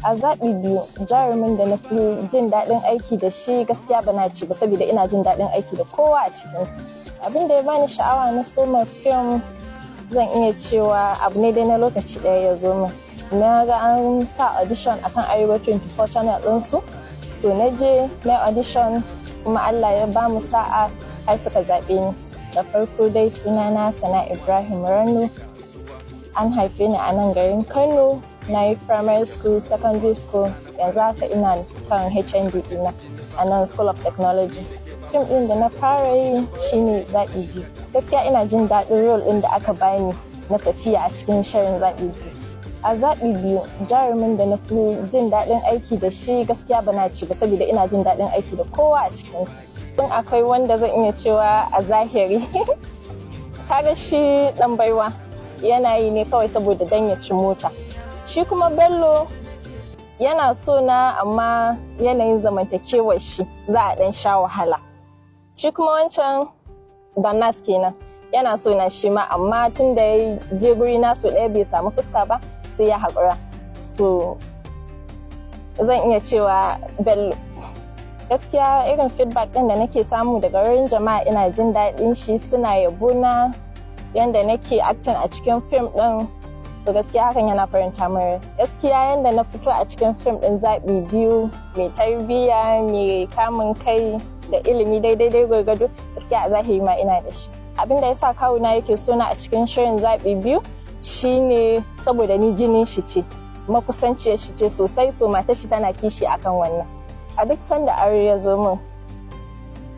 A zaɓi biyu, jarumin da na fi jin daɗin aiki da shi, gaskiya ba na ci ba, saboda ina jin daɗin aiki da kowa a cikinsu. Abin da ya bani sha'awa na soma fim, zan iya cewa abu ne dai na lokaci ɗaya ya zo min. Na ga an sa audition akan Arewa 24 channel ɗinsu, so na je na audition, kuma Allah ya ba mu sa'a har suka zaɓe ni. Da farko dai, sunana Sana Ibrahim Rano. An haife ni a nan garin Kano. Na yi primary school, secondary school, yanzu haka ina kan HND ɗina a nan School of Technology. Fim ɗin da na fara yi shine Zaɓi Biyu. Gaskiya ina jin daɗin role ɗin da aka bani na Safiya a cikin shirin Zaɓi Biyu. A zaɓi biyu, jarumin da na fi jin daɗin aiki da shi, gaskiya ba na ci ba, saboda ina jin daɗin aiki da kowa a cikinsu. In akwai wanda zan iya cewa a zahiri, kaga shi ɗan baiwa yana yi ne kawai saboda dan ya ci mota. Shi kuma Bello yana so na, amma yanayin zamantakewar shi za a ɗan sha wahala. Shi kuma wancan Danas kenan, yana so na shi ma, amma tun da ya je guri na so ɗaya bai samu fuska ba, sai ya haƙura. So zan iya cewa Bello. Gaskiya irin feedback ɗin da nake samu daga wurin jama'a, ina jin daɗin shi. Suna yabo na yanda nake acting a cikin fim ɗin, so gaskiya hakan yana faranta min rai. Gaskiya yanda na fito a cikin fim ɗin Zaɓi Biyu, mai tarbiyya, mai kamun kai da ilimi daidai dai gwargwado, gaskiya a zahiri ma ina da shi. Abin da yasa kawuna yake sona a cikin shirin Zaɓi Biyu shine saboda ni jinin shi ce, makusanciyar shi ce sosai, so matar shi tana kishi akan wannan. A duk sanda aure ya zo min,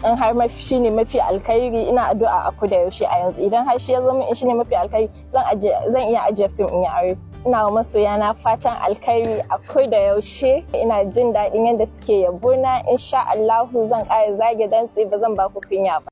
in har mafi shine mafi alkhairi, ina addu'a a kuda yaushe. A yanzu idan har shi ya zo min, in shine mafi alkhairi, zan iya ajiye fim in yi aure. Ina wa masoyana fatan alkhairi a da yaushe. Ina jin daɗin yadda suke yabo na. Insha Allahu zan ƙara zage dantse, ba zan ba ku kunya ba.